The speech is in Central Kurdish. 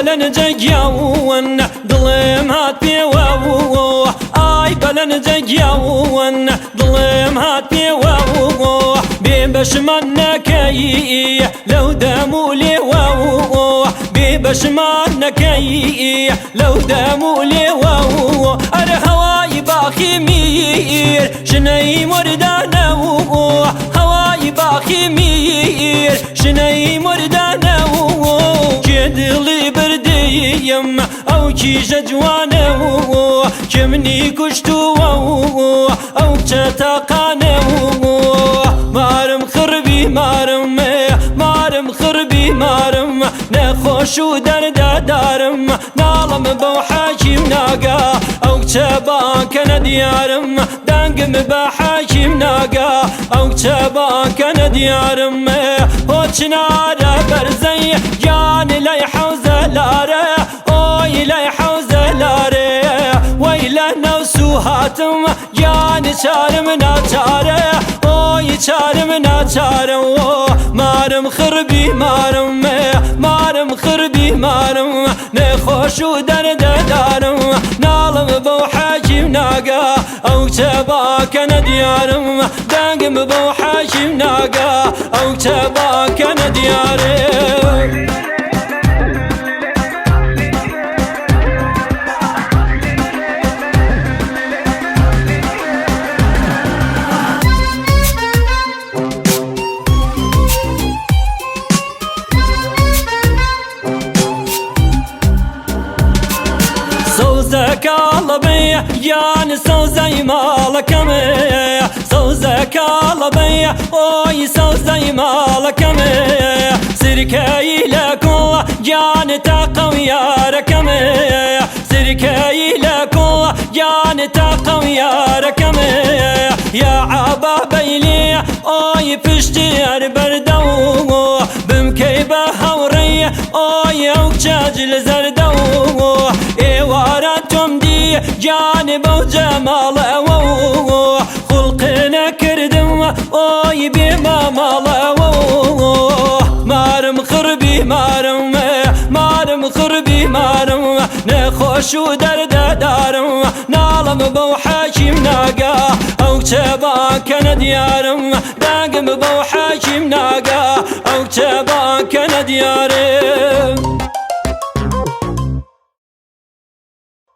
بەلەنجە گیاون دڵێم هات پێوە ئای بەلەنجە گیاون دڵێم هات پێوە بێ بەشمان نەکەی لەو دەم و لێوە بێ بەشمان نەکەی لەو دەم و لێوە ئەرە هەوای باخی میر ژنەی مردانە هەوای باخی میر ژنەی مردانە کێ دڵی بردیم ئەو کیژە جوانە کێ منی کوشتووە ئەو کچە تاقانە مارم خڕبی مارم مارم خڕبی مارم نەخۆش و دەردەدارم ناڵم بەو حاکیم ناگا ئەو کچە بانکە نەدیارم دەنگم بە حاکیم ناگا ئەو کچە بانکە نەدیارم هۆ چنارە بەرزەی گیان لای حەوزە لارە ئۆی لای حەوزە لارێ وەی لە نەوسو هاتم گیان چارم ناچارە ئۆی چارم ناچارە مارم خڕبی مارم مارم خڕبی مارم نەخۆش و دەردەدارم ناڵم بەو حاکیم ناگا ئەو کچە باکە نەدیارم دەنگم بەو حاکیم ناگا ئەو کچە باکە نەدیارم. سەوزە کاڵەبەی یان سەوزەی ماڵەکەم سەوزە کاڵەبەی ئۆی سەوزەی ماڵەکەم سرکەی لە کوڵ گیان تاقە و یارەکەم سرکەی لە کوڵ گیان تاقە و یارەکەم یا عابا بەیلی ئۆی پشتی هەر بەردە بمکەی بە هاوڕێی ئۆی ئەو کچە جل زەردە ئێوارە تۆم دی گیان بەو جەماڵەوە خوڵقێ نەکردم ئۆی بێمە ماڵەوە مارم خڕبی مارم مارم خڕبی مارم نەخۆش و دەردەدارم ناڵم بەو حاکیم ناگا ئەو کچە بانکە نەدیارم دەنگم بەو حاکیم ناگا ئەو کچە بانکە نەدیارم.